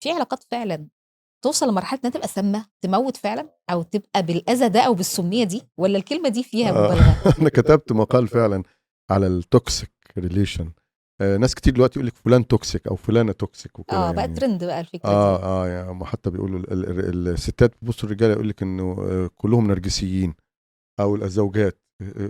في علاقات فعلًا توصل لمرحلة إنها تبقى سامة، تموت فعلًا، أو تبقى بالأذى ده أو بالسمية دي، والّا الكلمة دي فيها مبالغة؟ أنا كتبت مقال فعلًا على الtoxic relation. ناس كتير دلوقتي يقول لِك فلان toxic أو فلانة toxic وكده. آه، بقت يعني ترند بقى الفكرة دي. يعني هم حتى بيقولوا ال ال الستات بيبصوا للرجالة يقول لِك إنه كلهم نرجسيين، أو الزوجات،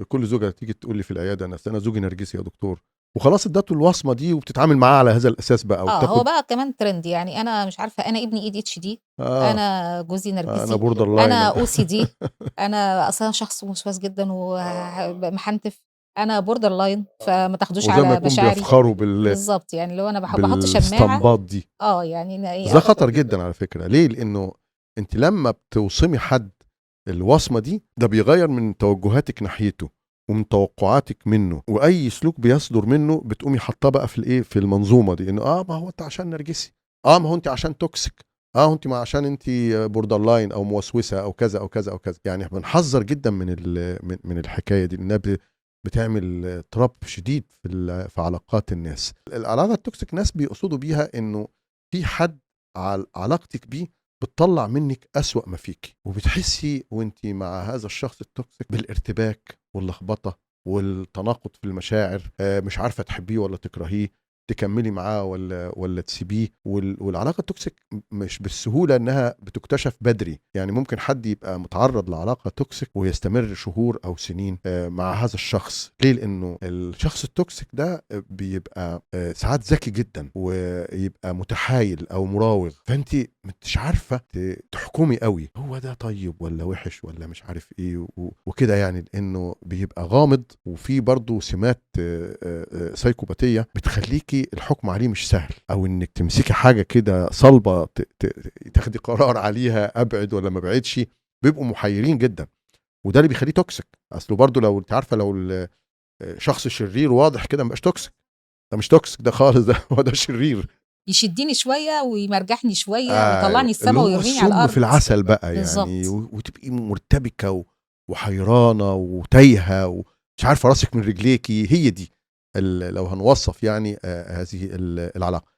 كل زوجة تيجي تقول لي في العيادة أنا أصل أنا زوجي نرجسي يا دكتور، وخلاص ادّته الوصمة دي وبتتعامل معاه على هذا الأساس بقى. آه، هو وبتاخد بقى كمان ترند، يعني أنا مش عارفة أنا ابني ADHD، أنا جوزي أنا نرجسي، borderline. أنا OCD، أنا أصل أنا شخص وسواس جدًا محنتف، أنا borderline، فما تاخدوش وزي ما على يكون مشاعري. بيفخروا بالضبط، يعني اللي هو أنا باحط شماعة بالاسطمبات دي. يعني أنا بس ده إيه. خطر جدًا على فكرة، ليه؟ لإنه أنتِ لمّا بتوصمي حد الوصمة دي، ده بيغيّر من توجهاتِك ناحيته ومن توقعاتِك منه، وأي سلوك بيصدر منه بتقومي حاطاه بقى في الإيه، في المنظومة دي، إنه ما هو أنت عشان نرجسي، ما هو أنتِ عشان toxic، هو أنتِ ما عشان أنتِ borderline أو موسوسة أو كذا أو كذا أو كذا. يعني إحنا بنحذر جدًا من الحكاية دي، لإنها بتعمل اضطراب شديد في علاقات الناس. العلاقة ال toxic ناس بيقصدوا بيها إنه في حد علاقتِك بيه بتطلّع منِّك أسوأ ما فيكِ، وبتحسي وأنتِ مع هذا الشخص ال toxic بالارتباك واللخبطة والتناقض في المشاعر، مش عارفة تحبيه والّا تكرهيه، تكمّلي معاه والّا تسيبيه. والعلاقة ال toxic مش بالسهولة إنها بتكتشف بدري، يعني ممكن حد يبقى متعرّض لعلاقة toxic ويستمر شهور أو سنين مع هذا الشخص. ليه؟ لإنه الشخص ال toxic ده بيبقى ساعات ذكي جدًا ويبقى متحايل أو مراوغ، فأنتِ ما أنتيش عارفة تحكمي أوي، هو ده طيب والّا وِحِش والّا مش عارف إيه وكده يعني، لإنه بيبقى غامض وفي برضه سمات سايكوباتية بتخلّيكِ الحكم عليه مش سهل، أو إنِّك تمسكي حاجة كده صلبة تاخدي قرار عليها أبعد والّا ما أبعدش، بيبقوا محيرين جدًا، وده اللي بيخلّيه toxic. أصله برضه لو أنتِ عارفة لو شخص شرير واضح كده ما يبقاش toxic، ده مش toxic ده خالص، ده هو ده شرير. يشدني شوية ويمرجحني شوية ويطلعني أيوه، السما اللي هو ويرميني على السم الأرض. في العسل بقى يعني، وتبقي مرتبكة وحيرانة وتايهة ومش عارفة راسِك من رجليكِ، هي دي لو هنوصف يعني هذه العلاقة.